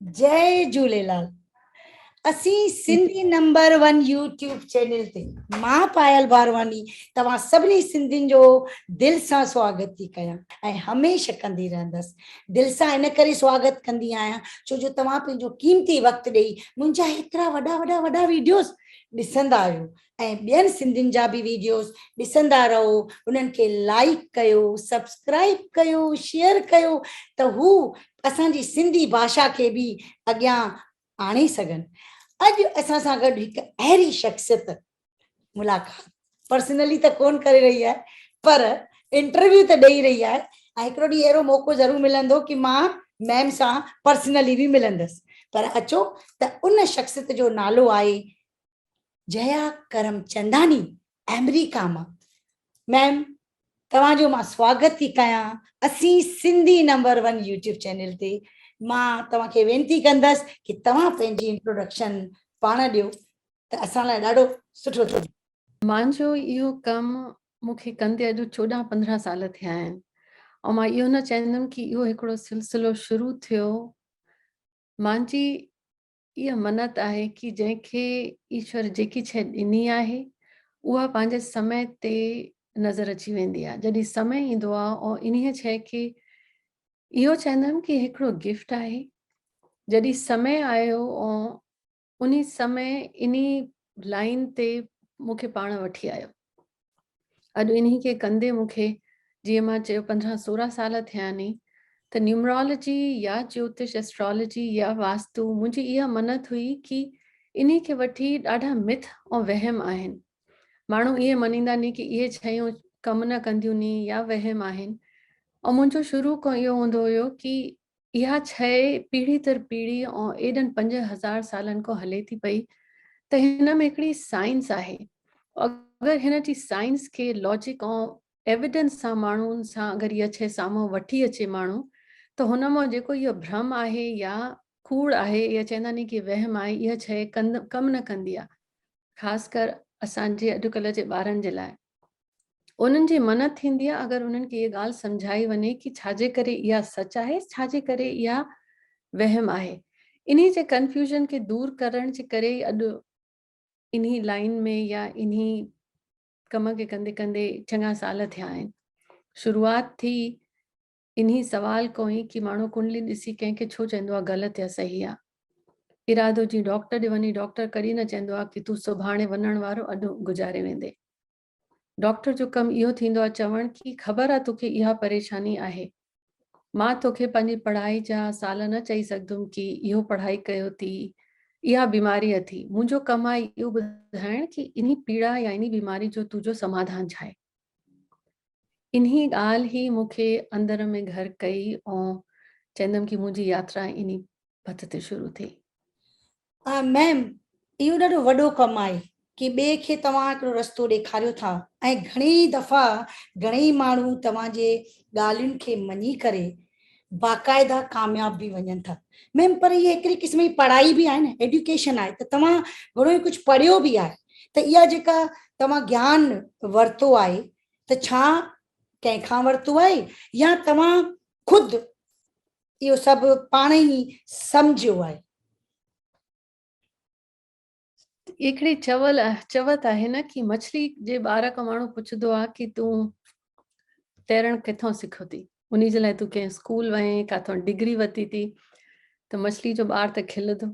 جئي جهوليلال اسين Sindhi number one YouTube channel تي مان پايل ڀارواني توهان سڀني سنڌين جو دل سان سواگت ٿي ڪيان ۽ هميشه ڪندي رهندس دل سان ان ڪري سواگت ڪندي آهيان ڇو جو توهان پنهنجو قيمتي وقت ڏئي منهنجا هيترا وڏا وڏا وڏا ويڊيوز ڏسندا آهيو ۽ ٻين سنڌين جا به ويڊيوز ڏسندا رهو انهن کي لائيڪ ڪيو سبسڪرائيب ڪيو شيئر ڪيو ته هو اسان جي سنڌي ڀاشا کي به اڳيان آڻي سگهن اڄ اسان سان گڏ هڪ اهڙي شخصيت ملاقات پرسنلي ته ڪون ڪري رهي آهي پر انٽرويو ته ڏئي رهي آهي ۽ هڪڙو ڏينهن اهڙو موقعو ضرور ملندو ڪي مان ميم سان پرسنلي به ملندس پر اچو ته ان شخصيت جو نالو آهي جيا ڪرمچنداني آمريڪا مان. ميم توهان جو مان سواگت ٿي ڪيان اسين Sindhi number one YouTube channel تي مان توهان کي وينتي ڪندس ڪي توهان پنهنجي انٽروڊڪشن پاڻ ڏيو ته اسان لاء ڏاڍو سٺو ٿيندو. مانجو اهو ڪم مون کي ڪندي اڄ 14 15 سال ٿيا آهن ۽ مان اهو نه چاهيندم ڪي اهو هڪڙو سلسلو شروع ٿيو مانجي اها منت آهي ڪي جنهن کي ايشور جيڪي شيء ڏني آهي اها پنهنجي سمي تي نظر اچي ويندي آهي جڏهن سمي ايندو آهي ۽ انهيء شيء کي اهو چوندم ڪي هڪڙو گفٽ آهي جڏهن سمي آيو ۽ انهي سمي انهي لائين تي مون کي پاڻ وٺي آيو اڄ انهي کي ڪندي مون کي جيئن مان چيو 15 16 سال ٿيا ني ته نيومرالاجي يا جيوتش اسٽرالاجي يا واستو منهنجي اها منت هئي ڪي انهي کي وٺي ڏاڍا مٿ ۽ وهم آهن ماڻهو اهي منيندا ني ڪي اهي شيون ڪم نه ڪنديون ني يا وهم آهن ۽ منهنجو شروع کان اهو هوندو هيو ڪي اها شيء پيڙهي در پيڙهي ۽ ايڏن 5000 سالن کان هلي ٿي پئي ته هن ۾ هڪڙي سائنس آهي. اگر هن جي سائنس کي لاجڪ ۽ ايويڊنس سان ماڻهن سان اگر اها شيء سامهون وٺي اچي ماڻهو ته هن مان جيڪو اهو ڀرم آهي يا ڪوڙ آهي يا چئندا ني ڪي وهم آهي اها شيء ڪم نه ڪندي آهي خاص ڪر اسان جي اڄڪلهه جي ٻارن جي لاء. انهن جي منع ٿيندي آهي اگر انهن کي اها ڳالهه سمجهائي وڃي ڪي ڇا جي ڪري اها سچ آهي ڇا جي ڪري اها وهم آهي. انهي جي ڪنفيوزن کي دور ڪرڻ جي ڪري ئي اڄ انهي لائين ۾ يا انهي ڪم کي ڪندي ڪندي چڱا سال ٿيا آهن. شروعات ٿي انهي سوال کان ئي ڪي ماڻهو ڪنڊلي ڏسي ڪنهن کي ڇو چوندو آهي غلط يا صحيح آهي. ارادو جي ڊاڪٽر ڏي وڃي ڊاڪٽر ڪڏهن نه چوندو آهي ڪي تون سڀاڻي وڃڻ وارو اڄ گذاري ويندي. ڊاڪٽر جو ڪم اهو ٿيندو آهي چوڻ ڪي خبر آهي توکي اها پريشاني آهي. مان توکي پنهنجي پڙهائي جا سال نه چئي سگهندم ڪي اهو پڙهائي ڪيو ٿي اها بيماري اٿي. منهنجو ڪم آهي اهو ٻڌائڻ ڪي انهي پيڙا يا انهي بيماري جو تنهنجو سماڌان ڇا آهي. انهي ڳالهه ئي مون کي اندر ۾ گهر ڪئي ۽ چئندم ڪي منهنجي ياترا انهي پٿ تي شروع ٿي. ميم اهو ڏاڍو وڏو ڪم آهي ڪي ٻئي کي توهان هڪڙو رستو ڏيکاريو ٿا ۽ گهڻي دفعا گهڻي ماڻهو توهان جي ڳالهين کي مڃي ڪري باقاعده ڪامياب به وڃن ٿا ميم پر هي هڪڙي قسم جي پڙهائي به آهي نه ايڊيوڪيشن آهي ته توهان گهڻو ئي ڪجهه پڙهيو به آهي ته اها جيڪا توهان گيان ورتو آهي ته ڇا ڪنهن کان ورتو آهي يا توهان خود اهو سڀ پاڻ ئي سمجهيو آهي؟ هڪڙي چول چوت آهي نه ڪي مڇلي جي ٻار کان ماڻهو پڇندو آهي ڪي تون تيرڻ ڪٿان سکيو ٿي انهي جي لاء تون ڪنهن اسڪول وئين ڪاٿان ڊگري ورتي ٿي ته مڇلي جو ٻار ته کلندو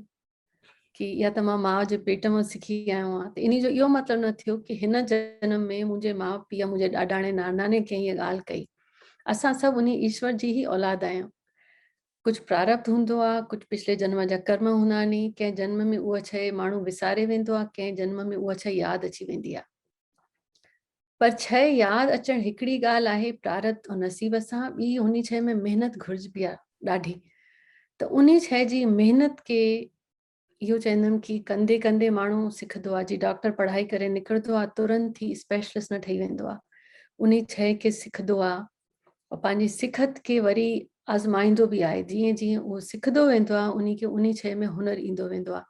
ڪي اها ته مان ماء جي پيٽ مان سکي آيو آهيان ته انهي جو اهو مطلب نه ٿيو ڪي هن جنم ۾ منهنجي ماء پيء منهنجي ڏاڏاڻي ناناڻي ڪنهن هيء ڳالهه ڪئي اسان سڀ انهي ايشور جي ئي اولاد آهيون ڪجهه پراربڌ هوندو آهي ڪجهه پڇلي جنم جا ڪرم هوندا آهن ڪنهن جنم ۾ اها شيء ماڻهو وساري ويندو آهي ڪنهن جنم ۾ اها شيء ياد اچي ويندي آهي پر شيء ياد اچڻ هڪڙي ڳالهه آهي پراربڌ ۽ نصيب سان، ٻي انهي شيء ۾ محنت گهرجبي آهي ڏاڍي ته انهي شيء جي محنت کي اهو چوندم ڪي ڪندي ڪندي ماڻهو سکندو آهي جي ڊاڪٽر پڙهائي ڪري نڪرندو آهي ترنت ئي اسپيشلسٽ نه ٺهي ويندو آهي انهي شيء کي سکندو آهي ۽ پنهنجي سکت کي وري آزمائيندو به آهي جيئن جيئن اهو سکندو ويندو آهي انهي کي انهي شيء ۾ هنر ايندو ويندو آهي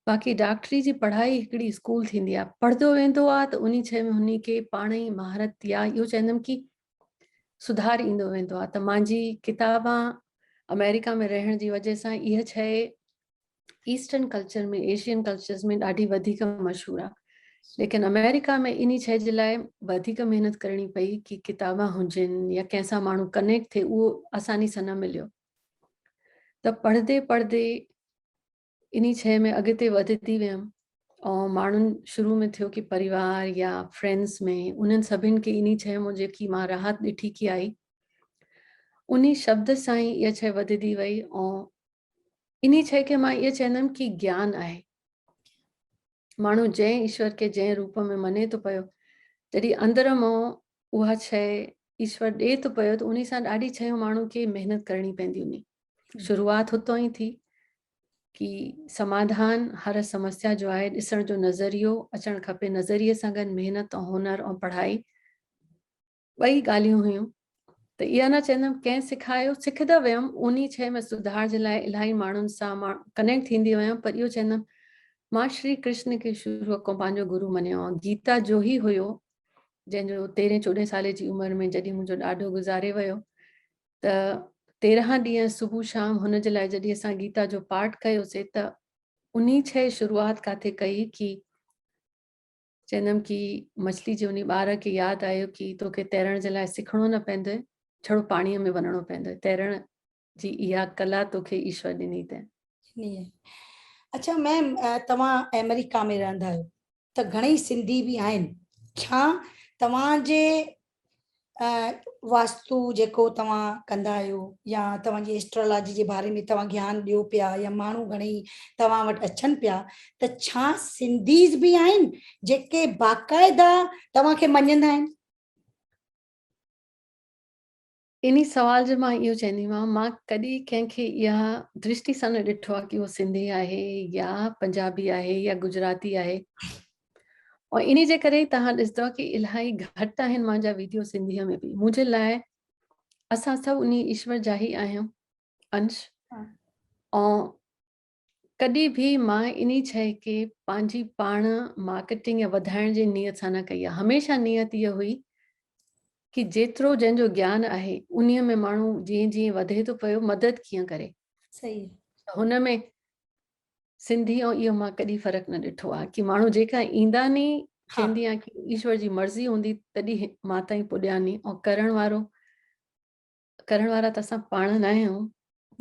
باقي ڊاڪٽري جي پڙهائي هڪڙي اسڪول ٿيندي آهي پڙهندو ويندو آهي ته انهي شيء ۾ هن کي پاڻ ئي مهارت يا اهو چوندم ڪي سڌار ايندو ويندو آهي ته مانجي ڪتابان آمريڪا ۾ رهڻ جي وجه سان اها شيء ايسٽرن ڪلچر ۾ ايشين ڪلچرز ۾ ڏاڍي وڌيڪ مشهور آهي ليڪن آمريڪا ۾ انهي شيء جي لاء وڌيڪ محنت ڪرڻي پئي ڪي ڪتابا هجن يا ڪنهن سان ماڻهو ڪنيڪٽ ٿئي اهو آساني سان نه مليو ته پڙهندي پڙهندي انهي شيء ۾ اڳتي وڌندي ويم ۽ ماڻهن شروع ۾ ٿيو ڪي پريوار يا فرينڊس ۾ انهن سڀن کي انهي شيء مان جيڪي مان راحت ڏٺي ڪي آئي انهي شبد سان ئي اها شيء وڌندي وئي ۽ انهي شيء کي مان اهو چوندم ڪي گيان آهي. ماڻهو جنهن ايشور کي جنهن روپ ۾ مڃي ٿو پيو، جڏهن اندر مان اها شيء ايشور ڏئي ٿو پيو ته انهي سان ڏاڍي شيون ماڻهو کي محنت ڪرڻي پوندي انهي شروعات هتان ئي ٿي ڪي سماڌان هر سمسيا جو آهي ڏسڻ جو نظريو اچڻ کپي نظريي سان گڏ محنت ۽ هنر ۽ پڙهائي ٻئي ڳالهيون هيون ته اها نه چوندم ڪنهن سکايو سکندا ويم انهي شيء ۾ سڌار جي لاء الاهي ماڻهن سان مان ڪنيڪٽ ٿيندي ويم پر اهو چوندم مان شري ڪرشن کي شروع کان پنهنجو گرو مڃيو آهي گيتا جو ئي هيو جنهن جو تيرهين چوڏهين سالي جي عمر ۾ جڏهن منهنجو ڏاڏو گذاري ويو ته 13 ڏينهن صبح شام هن جي لاء جڏهن اسان گيتا جو پاٺ ڪيوسي ته انهي شيء شروعات ڪاٿي ڪئي ڪي چيندم ڪي مڇلي جي انهي ٻار کي ياد آيو ڪي توکي تيرڻ جي لاء سکڻو نه پوندو ڇڙو پاڻيء ۾ وڃڻو پوندو تيرڻ جي اها ڪلا توکي ايشور ڏني تنهن. ڏني آهي. اڇا ميم توهان آمريڪا ۾ رهندا آهيو ته گهڻئي سنڌي به آهن ڇا توهان جي واستو جيڪو توهان ڪندا آهيو يا توهان جي ايسٽرولاجي جي باري ۾ توهان گيان ڏيو پيا يا ماڻهو گهڻئي توهان وٽ اچن پيا ته ڇا سنڌيز به آهن جيڪي باقاعده توهان کي مڃيندا آهن؟ انهي سوال جو مان اهو چونديمان مان ڪڏهن ڪنهن کي اها درشٽي سان نه ڏٺو آهي ڪي اهو سنڌي آهي يا پنجابي آهي يا گجراتي آهي ۽ انهي جي ڪري توهان ڏسندو ڪي الاهي گهٽ آهن منهنجا ويڊيو سنڌيء ۾ به منهنجي لاء اسان سڀ انهي ايشور جا ئي آهيون انش ۽ ڪڏهن به مان انهي شيء کي پنهنجي پاڻ مارڪيٽنگ يا وڌائڻ جي نيت سان نه ڪئي آهي. هميشه نيت اها هئي ڪي جيترو جنهن جو گيان آهي انهي ۾ ماڻهو جيئن جيئن وڌي ٿو پيو مدد ڪيئن ڪري. صحيح. هن ۾ سنڌي ۽ اهو مان ڪڏهن فرق نه ڏٺو آهي ڪي ماڻهو جيڪا ايندا ني چوندي آهيان ڪي ايشور جي مرضي هوندي تڏهن مان تائين پڄيا ني ۽ ڪرڻ وارو ڪرڻ وارا ته اسان پاڻ نه آهيون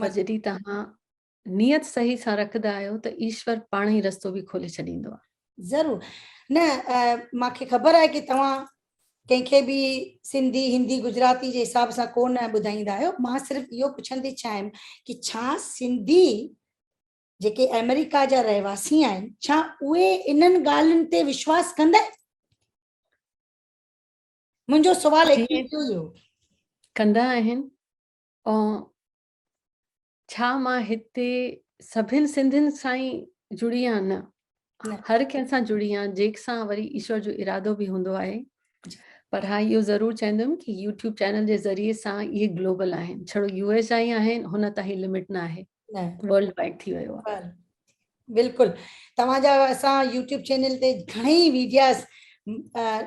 پر جڏهن توهان نيت صحيح سان رکندا آهيو ته ايشور پاڻ ئي رستو به کولي ڇڏيندو آهي. ضرور نه مان کي خبر آهي ڪي توهان ڪنهن کي به سنڌي هندي گجراتي جي حساب سان ڪو نه ٻڌائيندا آهيو مان صرف اهو پڇڻ ٿي چاهيم ڪي ڇا سنڌي جيڪي آمريڪا جا رهواسي آهن ڇا اهي انهن ڳالهين تي وشواس ڪندا آهن؟ منهنجو سوال اهو ئي هو. ڪندا آهن ۽ ڇا مان هتي سڀن سنڌين سان ئي جڙي آهيان؟ نه، هر ڪنهن سان جڙي آهيان، جنهن سان وري ايشور جو ارادو به هوندو آهي. پر ها اهو ضرور چوندم ڪي يوٽيوب چينل جي ذريعي سان اهي گلوبل آهن، ڇڙو يو ايس جا ئي آهن، هن تائين لمٽ نه آهي، ورلڊ وائيڊ ٿي ويو آهي. بلڪل توهان جا اسان يوٽيوب چينل تي گهڻي ئي ويڊياز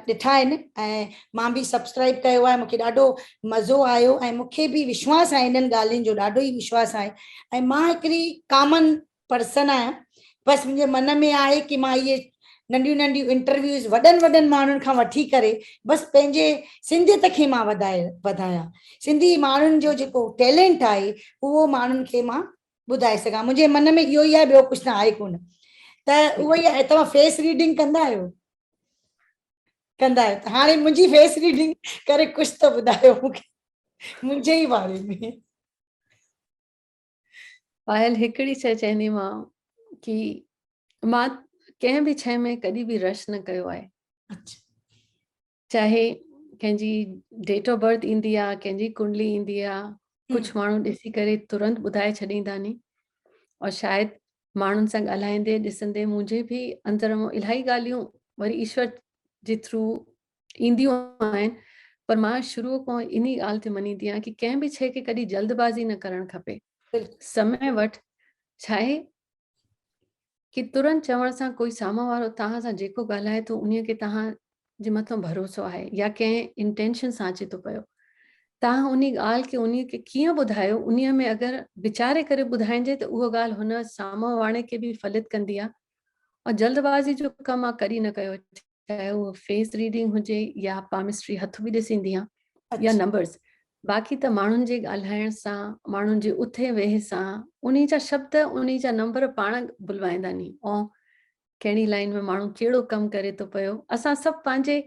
ڏٺا آهن ۽ مان به سبسڪرائب ڪيو آهي مونکي ڏاڍو مزو آيو ۽ مونکي به وشواس آهي انهن ڳالهين جو ڏاڍو ئي وشواس آهي ۽ مان هڪڙي ڪامن پرسن آهيان بس منهنجي من ۾ آهي ڪي مان اهي ننڍيون ننڍيون انٽرويوز وڏن وڏن ماڻهن کان وٺي ڪري بس پنهنجي سنڌيت کي مان وڌائي وڌايان سنڌي ماڻهن جو جيڪو ٽيلنٽ آهي اهو ماڻهن کي مان ٻڌائي سگهان منهنجي من ۾ اهو ئي آهي ٻيو ڪجهه نه آهي ڪونه ته اهو ئي آهي توهان فيس ريڊنگ ڪندا آهيو ڪندا آهيو ته هاڻي منهنجي فيس ريڊنگ ڪري ڪجهه ته ٻڌايو مون کي منهنجي ئي باري ۾ پايل هڪڙي شيء چونديمانء ڪي مان ڪنهن به شيء ۾ ڪڏهن به رش نه ڪيو آهي اچھا چاهي ڪنهن جي ڊيٽ آف برٿ ايندي آ ڪنهن جي ڪنڊلي ايندي آ ڪجهه ماڻهو ڏسي ڪري ترنت ٻڌائي ڇڏيندا ني اور شايد ماڻهن سان ڳالهائيندي ڏسندي منهنجي به اندر مان الاهي ڳالهيون وري ايشور جي ٿرو اينديون آهن پر مان شروع کان انهي ڳالهه تي مڃيندي آهيان ڪي ڪنهن به شيء کي ڪڏهن جلدبازي نه ڪرڻ کپي سمي وٺ ڇاهي ڪي ترنت چوڻ سان ڪوئي سامهون وارو توهان سان جيڪو ڳالهائي ٿو انهي کي توهان جي مٿان ڀروسو آهي يا ڪنهن انٽينشن سان اچي ٿو پيو توهان انهي ڳالهه کي انهي کي ڪيئن ٻڌايو انهي ۾ اگر ويچاري ڪري ٻڌائجي ته اهو ڳالهه هن سامهون واڻي کي به فلت ڪندي آهي ۽ جلدبازي جو ڪم مان ڪڏهن نه ڪيو چاهي اهو فيس ريڊنگ هجي يا پامسٽري هٿ به ڏسيندي آهيان يا نمبرز باقي ته ماڻهن جي ڳالهائڻ سان ماڻهن جي اٿي ويهي سان انهي جا شبد انهي جا نمبر پاڻ بلوائيندا ني ۽ ڪهڙي لائن ۾ ماڻهو ڪهڙو ڪم ڪري ٿو پيو اسان سڀ پنهنجي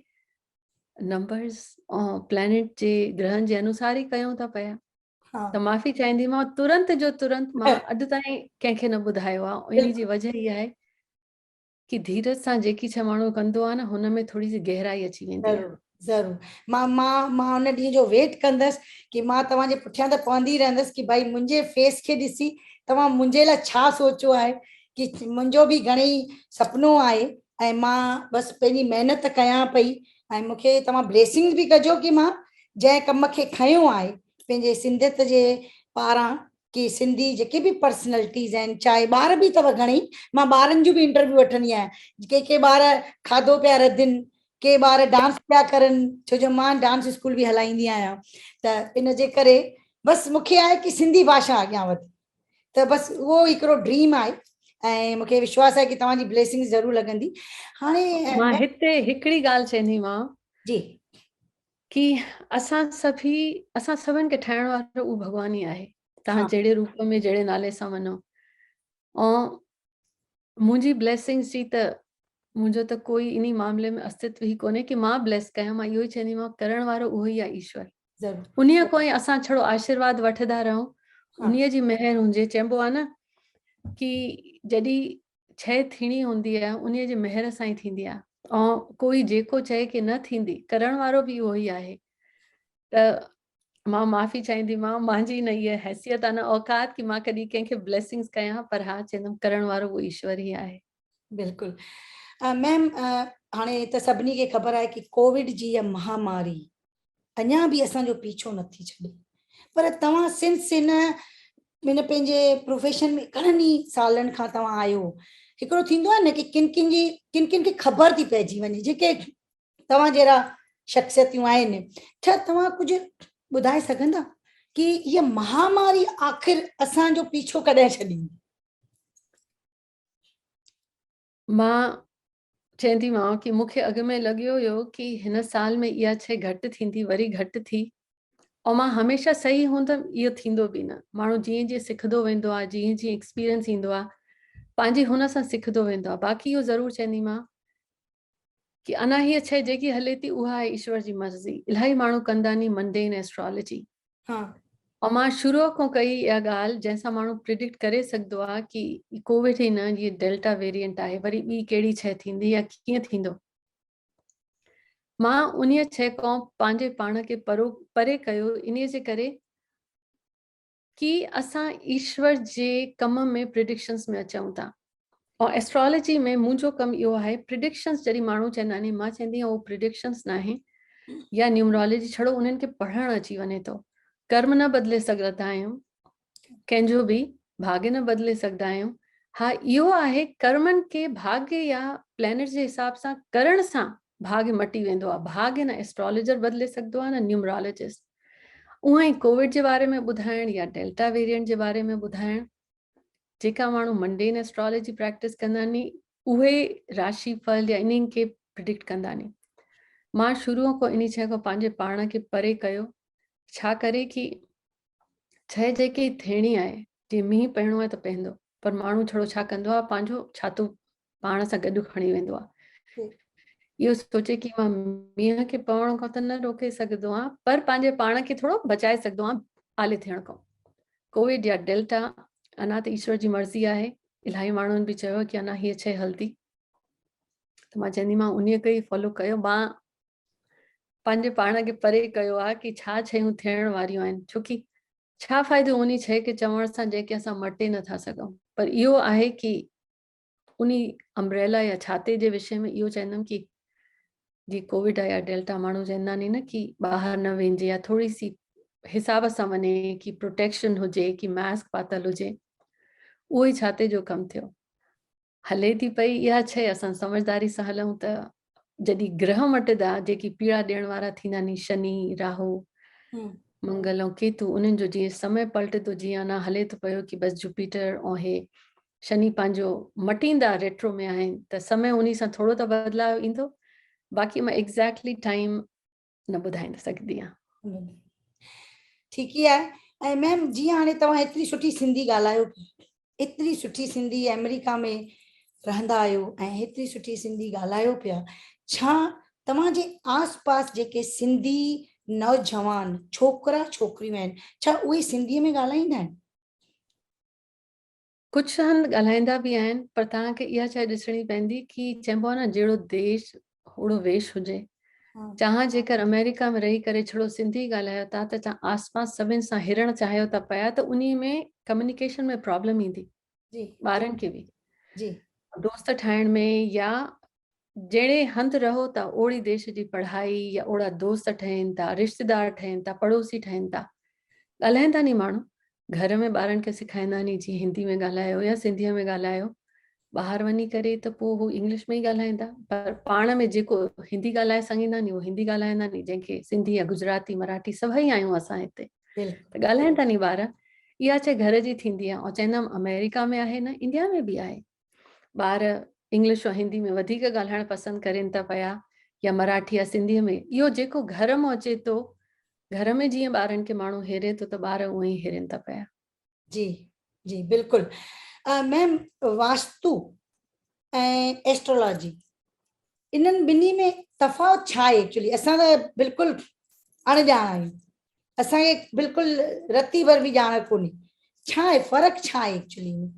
نمبرز ۽ پلانيٽ جي گرهن جي انوسار ئي ڪيون ٿا پيا ته معافي چاهيندي مان ترنت جو ترنت مان اڄ تائين ڪنهن کي نه ٻڌايو آهي ان جي وجه اها آهي ڪي ڌيرج سان جيڪي شيء ماڻهو ڪندو آهي نه هن ۾ ٿوري سي گهرائي اچي ويندي آهي. ضرور مان مان مان ان ڏينهن جو ويٽ ڪندس ڪي مان توهان جي پٺيان ته پوندي رهندس ڪي ڀائي منهنجي فيس کي ڏسي توهان منهنجي لاء ڇا سوچيو آهي ڪي منهنجو به گهڻي سپنو آهي ۽ مان بس پنهنجي محنت ڪيان پئي ۽ مون کي توهان بليسنگز به ڪجو ڪي مان جنهن ڪم کي کنيو آهي پنهنجي سنڌيت جي پاران ڪي سنڌي جيڪي به پرسنلٽيز آهن چاهي ٻار به اٿو گهڻي مان ٻارن جون به انٽرويو وٺندي آهيان ڪي ڪي ٻار کاڌو پيا رڌن ڪي ٻار ڊانس پيا ڪرن ڇو جو مان ڊانس اسڪول به هلائيندي آهيان ته ان جي ڪري بس مون کي آهي ڪي سنڌي ڀاشا اڳيان وڌي ته بس اهو هڪڙو ڊريم آهي ۽ مون کي وشواس آهي ڪي توهان جي بليسنگ ضرور لڳندي هاڻي مان هتي هڪڙي ڳالهه چونديمانء جي ڪي اسان سڀي اسان سڀن کي ٺاهڻ وارو اهو ڀڳوان ئي آهي توهان جهڙي روپ ۾ جهڙي نالي سان وڃو ۽ منهنجي بليسنگس جي ته منهنجو ته ڪوئي انهي معاملي ۾ استتو ئي ڪونهي ڪي مان بليس ڪيان مان اهو ئي چونديمانء ڪرڻ وارو اهو ئي آهي ايشور انهيء کان ئي اسان ڇڙو آشيرواد وٺندا رهون، انهيء جي مهر هجي. چئبو آهي نه ڪي جڏهن شيء ٿيڻي هوندي آهي، انهيء جي مهر سان ئي ٿيندي آهي. ۽ ڪوئي جيڪو چئي ڪي نه ٿيندي، ڪرڻ وارو به اهو ئي آهي. ته مان معافي چاهينديمان، مانجي نه اها حيثيت آهي نه اوقات ڪي مان ڪڏهن ڪنهن کي بليسنگز ڪيان، پر ها چئندم ڪرڻ وارو اهو ايشور ئي آهي. بلڪل ميم هاڻي ته سڀني کي خبر آهي ڪي ڪووڊ جي اها مهاماري اڃا به اسان جو پيڇو نٿي ڇڏي پر توهان سنس هن هن پنهنجي پروفيشن ۾ گهڻن ئي سالن کان توهان آهيو هڪڙو ٿيندو آهي نه ڪي ڪن ڪن جي ڪن ڪن کي خبر ٿي پئجي وڃي جيڪي توهان جهڙا شخصيتيون آهن ڇا توهان ڪجهه ٻڌائي سگهندا ڪي هيء مهاماري آخر اسان جو پيڇو ڪڏهن ڇڏيندي؟ مان چونديمانء ڪي مون کي اڳ ۾ لڳيو هيو ڪي هن سال ۾ اها شيء گهٽ ٿيندي وري گهٽ ٿي ۽ مان هميشه صحيح هوندم اهو ٿيندو به نه ماڻهو جيئن جيئن سکندو ويندو آهي جيئن جيئن ايڪسپيرينس ايندو آهي پنهنجي هن سان سکندو ويندو آهي باقي اهو ضرور چونديمانء ڪي انا هيء شيء جيڪي هلي ٿي اها آهي ايشور جي مرضي الاهي ماڻهو ڪندا ني منڊين ايسٽرالاجي ها ۽ مان شروع کان ڪئي اها ڳالهه جنهن سان ماڻهو پريڊڪٽ ڪري سگهندو آهي ڪي ڪووڊ ئي نه جي ڊيلٽا ويرينٽ آهي وري ٻي ڪهڙي شيء ٿيندي يا ڪيئن ٿيندو مان انهيء شيء کان پنهنجي پاڻ کي پرو پري ڪيو انهيء جي ڪري ڪي اسان ايشور جي ڪم ۾ پريڊڪشنز ۾ اچون ٿا ۽ ايسٽرالاجي ۾ منهنجو ڪم اهو آهي پريڊڪشنز جڏهن ماڻهو چوندا آهن مان چوندي آهيان اهو پريڊڪشنز ناهي يا نيومرالاجي ڇڙو انهن کي پڙهڻ اچي وڃي ٿو ڪرم نه بدلي سگهندا آهيون ڪنهن جو به ڀاڳ نه بدلي سگهندا آهيون ها اهو آهي ڪرمن کي ڀاڳ يا پلانيٽس جي حساب سان ڪرڻ سان ڀاڳ مٽي ويندو آهي ڀاڳ نه ايسٽرالاجر بدلي سگهندو آهي نه نيومرالاجسٽ اونئن ئي ڪووڊ جي باري ۾ ٻڌائڻ يا ڊيلٽا ويرينٽ جي باري ۾ ٻڌائڻ جيڪا ماڻهو منڊين ايسٽرالاجي پريڪٽس ڪندا ني اهي راشي ڦل يا انهن کي پريڊڪٽ ڪندا ني مان شروع کان انهي شيء کان پنهنجي پاڻ کي پري ڪيو ڇا ڪري ڪي شيء جيڪي ٿيڻي آهي جي مينهن پهڻو آهي ته پهندو پر ماڻهو ڇڙو ڇا ڪندو آهي پنهنجو ڇاتو پاڻ سان گڏ کڻي ويندو آهي اهو سوچي ڪي مان مينهن کي پوڻ کان ته نه روڪي سگهندو آهيان پر پنهنجي پاڻ کي ٿورو بچائي سگهندو آهيان آلي ٿيڻ کان ڪووڊ يا ڊيلٽا اڃا ته ايشور جي مرضي آهي الاهي ماڻهن به چيو ڪي اڃا هيء شيء هلندي ته مان چوندي مان انهيء کي ئي فالو ڪيو مان پنهنجي پاڻ کي پري ڪيو آهي ڪي ڇا شيون ٿيڻ واريون آهن ڇو ڪي ڇا فائدو انهي شيء کي چوڻ سان جنهن کي اسان مٽي نٿا سگهون پر اهو آهي ڪي انهي امبريلا يا ڇاتي جي وشي ۾ اهو چوندم ڪي جي ڪووڊ آهي يا ڊيلٽا ماڻهو چوندا ني نه ڪي ٻاهر نه وينجي يا ٿوري سي حساب سان وڃي ڪي پروٽيڪشن هجي ڪي ماسڪ پاتل هجي اهو ئي ڇاتي جو ڪم ٿيو هلي ٿي پئي اها شيء اسان سمجھداري سان هلون ته جڏهن گرهه مٽدا جيڪي پيڙا ڏيڻ وارا ٿيندا ني شني راهو منگل ۽ ڪيتو انهن جو جيئن سمي پلٽندو جيئن اڃا هلي ٿو پيو ڪي بس جوپيٽر ۽ هي شني پنهنجو مٽيندا ريٽرو ۾ آهن ته سمي انهي سان ٿورو ته بدلاء ايندو باقي مان ايگزيڪٽلي ٽائيم نه ٻڌائي سگهندي آهيان. ٺيڪ ئي آهي ۽ ميم جيئن هاڻي توهان ايتري سٺي سنڌي ڳالهايو پيا ايتري سٺي سنڌي آمريڪا ۾ رهندا آهيو ۽ هيتري سٺي سنڌي ڳالهايو پيا ڇا توهان جي آس پاس جيڪي سنڌي نوجوان ڇوڪرا ڇوڪريون آهن ڇا اهي سنڌي ۾ ڳالهائيندا آهن؟ ڪجهه هنڌ ڳالهائيندا به آهن پر توهان کي اها شيء ڏسڻي پوندي ڪي چئبو آهي نه جهڙو ديش اوڙو ويش هجي. چاهان جيڪر آمريڪا ۾ رهي ڪري ڇڙو سنڌي ڳالهايو ٿا ته چان آس پاس سڀن سان هرڻ چاهيو ٿا پيا ته انهي ۾ ڪميونيڪيشن ۾ پرابلم ايندي ٻارن کي به دوست ٺاهڻ ۾ يا جهڙي هنڌ رهو ٿا اوڙي ديش جي پڙهائي يا اوڙا دوست ٺهن ٿا رشتيدار ٺهن ٿا پڙوسي ٺهن ٿا ڳالهائين ٿا ني ماڻهو گهر ۾ ٻارن کي سکائيندا ني جيئن هندي ۾ ڳالهايو يا سنڌيء ۾ ڳالهايو ٻاهر وڃي ڪري ته پوء هو انگلش ۾ ئي ڳالهائيندا پر پاڻ ۾ جيڪو هندي ڳالهائي سگهندا ني اهو هندي ڳالهائيندا ني جنهن کي سنڌي يا گجراتي مراٺي سڀئي آهيون اسان هتي ته ڳالهائين ٿا ني ٻار اها شيء گهر جي ٿيندي آهي ۽ چئندم آمريڪا ۾ آهي نه انڊيا ۾ به آهي ٻار انگلش ۽ هندي ۾ وڌيڪ ڳالهائڻ پسند ڪرين ٿا پيا يا مراٺي يا سنڌي ۾ اهو جيڪو گهر مان اچي ٿو گهر ۾ جيئن ٻارن کي ماڻهو هيري ٿو ته ٻار اونئن ئي هيرين ٿا پيا. جي جي بلڪل ميم واستو ۽ ايسٽرولاجي انهن ٻنهي ۾ تفاوت ڇا آهي ايڪچولي اسان ته بلڪل اڻ ڄاڻ آهيون اسان کي بلڪل رتي ڀر به ڄاڻ ڪونهي ڇا آهي فرق ڇا آهي ايڪچولي ۾؟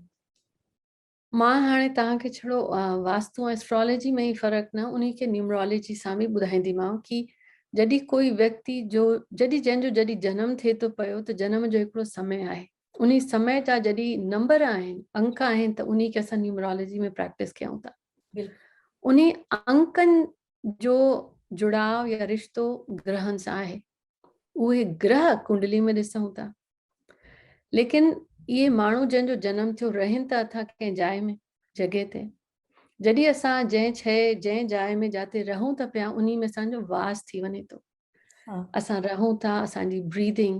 مان هاڻي توهان کي ڇڙو واستو ۽ اسٽرالاجي ۾ ئي فرق نه انهي کي نيومرالاجي سان به ٻڌائينديمانو ڪي جڏهن ڪوئي ويڪتي جو جڏهن جنهن جو جڏهن جنم ٿئي ٿو پيو ته جنم جو هڪڙو سمي آهي انهي سمي جا جڏهن نمبر آهن انڪ آهن ته انهي کي اسان نيومرالاجي ۾ پريڪٽس ڪيون ٿا انهي انڪن جو جڙاء يا رشتو گرهن سان آهي اهي گرهه ڪنڊلي ۾ ڏسون ٿا ليڪن اهي ماڻهو جنهن جو جنم ٿيو رهن ته اٿا ڪنهن جاء ۾ جڳهه تي جڏهن اسان جنهن شيء جنهن جاء ۾ جاتي رهون ٿا پيا انهي ۾ اسان جو واس ٿي وڃي ٿو اسان رهون ٿا اسان جي بريدنگ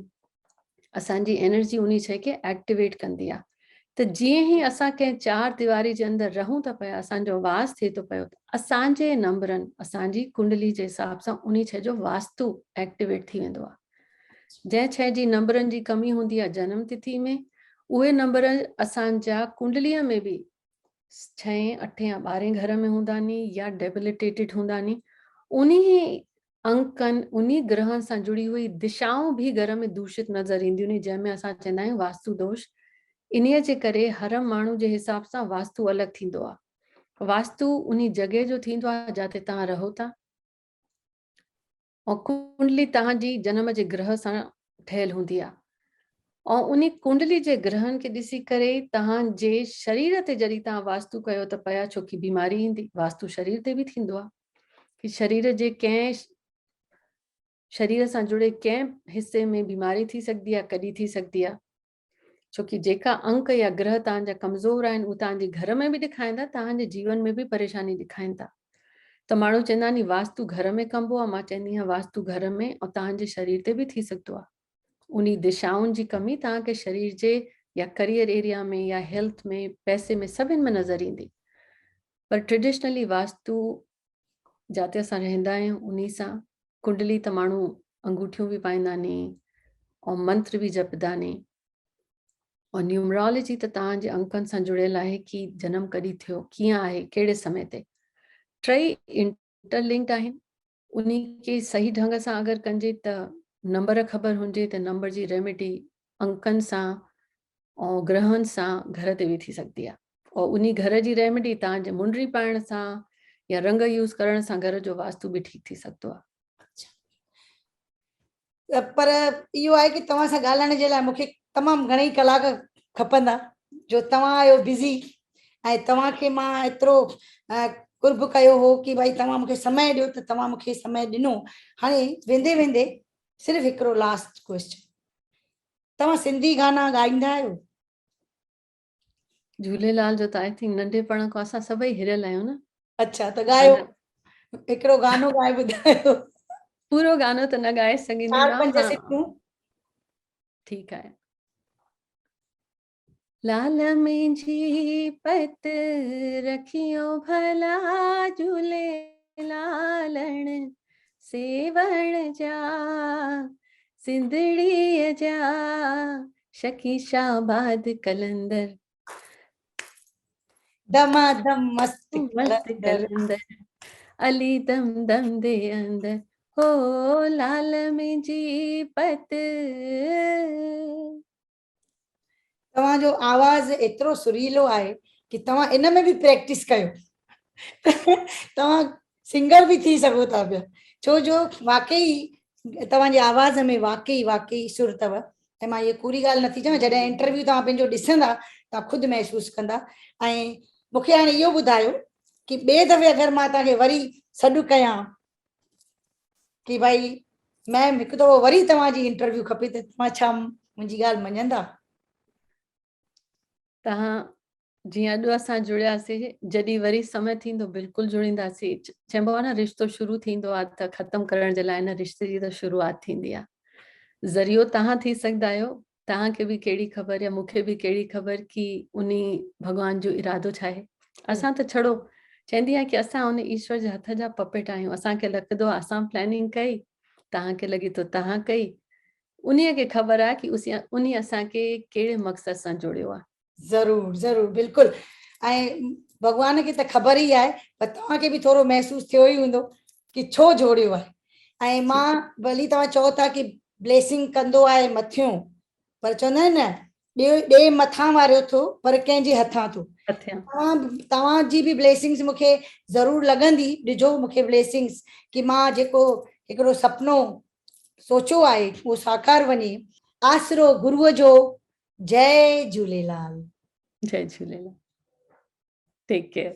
اسان جي انرجي انهي شيء کي ايڪٽيويٽ ڪندي آهي ته جيئن ئي اسان ڪنهن چار ديواري جي اندر رهون ٿا پيا اسان جو واس ٿئي ٿو پيو ته اسان جي نمبرن اسان جي ڪنڊلي جي حساب سان انهي شيء جو واستو ايڪٽيويٽ ٿي ويندو آهي جنهن شيء جي نمبرن جي ڪمي هوندي آهي جنم تٿي ۾ اهي نمبر اسان جا ڪنڊليء ۾ به ڇهين، اٺين يا ٻارهين گهر ۾ هوندا ني يا ڊيبليٽيٽيڊ هوندا ني. انهي انڪن، انهي گرهن سان جڙي هئي دشائون به گهر ۾ دوشت نظر اينديون ني جنهن ۾ اسان چوندا آهيون واستو دوش. انهيء جي ڪري هر ماڻهو جي حساب سان واستو الڳ ٿيندو آهي. واستو انهي جڳهه جو ٿيندو آهي جاتي توهان رهو ٿا. ۽ ڪنڊلي توهان جي جنم جي گرهه سان ٺهيل هوندي آهي ۽ انهي ڪنڊلي جي گرهن کي ڏسي ڪري توهان جي شرير تي جڏهن توهان واستو ڪيو ته پيا ڇو ڪي بيماري ايندي واستو شرير تي به ٿيندو آهي ڪي شرير جي ڪنهن شرير سان جڙي ڪنهن حصي ۾ بيماري ٿي سگهندي آهي ڪڏهن ٿي سگهندي آهي ڇو ڪي جيڪا انڪ يا گرهه توهان جا ڪمزور آهن اهي توهان جي گهر ۾ به ڏکائيندا توهان جي جيون ۾ به پريشاني ڏکائين ٿا ته ماڻهو چوندا آهن واستو گهر ۾ ڪنبو آهي مان چوندي آهيان واستو گهر ۾ ۽ توهان جي شرير تي به ٿي سگهندو آهي انهي دشائن جي ڪمي توهان کي شرير جي يا ڪريئر ايريا ۾ يا هيلٿ ۾ پئسي ۾ سڀن ۾ نظر ايندي پر ٽريڊيشنلي واستو جاتي اسان رهندا آهيون انهي سان ڪنڊلي ته ماڻهو انگوٺيون به پائيندا ني ۽ منتر به جپدا ني ۽ نيومرالاجي ته توهان جي انڪن سان جڙيل آهي ڪي جنم ڪڏهن ٿيو ڪيئن آهي ڪهڙي سمي تي ٽئي انٽر لنڪڊ آهن انهي کي صحيح ڍنگ سان اگر ڪنجي ته نمبر خبر هجي ته نمبر جي ريميڊي انڪن سان ۽ گرهن سان گهر تي به ٿي سگهندي آهي ۽ انهي گهر جي ريميڊي توهان جي منڊري پائڻ سان يا رنگ يوز ڪرڻ سان گهر جو واستو به ٺيڪ ٿي سگهندو آهي. اڇا پر اهو آهي ڪي توهان سان ڳالهائڻ جي لاء مونکي تمام گهڻي ڪلاڪ کپندا جو توهان آهيو بزي ۽ توهان کي مان ايترو قرب ڪيو هو ڪي ڀائي توهان مونکي سمي ڏيو ته توهان مونکي سمي ڏنو هاڻي ويندي ويندي صرف هڪڙو لاسٽ ڪويسچن توهان سنڌي گانا ڳائيندا آهيو؟ جهوليلال جو ته I think ننڍپڻ کان اسان سڀئي هريل آهيون نه. اڇا ته ڳايو هڪڙو گانو ڳائي ٻڌايو. پورو گانو ته نه ڳائي سگهندي چار پنج سٽون. ٺيڪ آهي. لال منهنجي پت رکيو ڀلا جهولي لالڻ سيوهڻ جا سنڌڙيء جا شڪي شاباد قلندر. دما دم مست مست قلندر علي دم دم the اندر هو لال منهنجي پت. توهان جو آواز ايترو سريلو آهي ڪي توهان ان ۾ به پريڪٽس ڪيو توهان سنگر به ٿي سگهو ٿا پيا ڇو جو واقعي توهان جي آواز ۾ واقعي واقعي سر اٿو ۽ مان هيء ڪوڙي ڳالهه نٿي چوان جڏهن انٽرويو توهان پنهنجو ڏسندا توهان خود محسوس ڪندا ۽ مون کي هاڻي اهو ٻڌايو ڪي ٻئي دفعي اگر مان توهان کي وري سڏ ڪيان ڪي ڀائي ميم هڪ دفعو وري توهان جي انٽرويو کپي ته توهان ڇا منهنجي ڳالهه مڃندا؟ توهان جيئن اڄ اسان جڙياسي جڏهن وري سمي ٿيندو بلڪل جڙينداسي چئبو آهي نه رشتو شروع ٿيندو آهي ته ختم ڪرڻ جي لاء ان رشتي جي ته شروعات ٿيندي آهي ذريعو توهان ٿي سگهندا آهيو توهان کي به ڪهڙي خبر يا مون کي به ڪهڙي خبر ڪي انهي ڀڳوان جو ارادو ڇا آهي اسان ته ڇڙو چوندي آهيان ڪي اسان ان ايشور جي هٿ جا پپيٽ آهيون اسان کي لڳندو آهي اسان پلاننگ ڪئي توهان کي لڳي ٿو توهان ڪئي انهي کي خبر آهي ڪي انهي اسان کي ڪهڙي مقصد سان جوڙيو آهي. ضرور ضرور بلڪل ۽ ڀڳوان کي ته خبر ئي آهي پر توهان کي به ٿورو محسوس ٿيو ئي هوندو ڪي ڇو جوڙيو آهي ۽ مان ڀلي توهان چئو ٿا ڪي بليسنگ ڪندو آهي مٿيون پر چوندا آهن نه ڏي ڏي مٿان واريو ٿو پر ڪنهن جي هٿان ٿو توهان توهان جي به بليسنگس مون کي ضرور لڳندي ڏجو مون کي بليسنگس ڪي مان جيڪو هڪڙو سپنو سوچيو آهي اهو ساڪار وڃي آسرو گروء جو جئي جهوليلال. جئي جهوليلال ٽيڪ ڪيئر.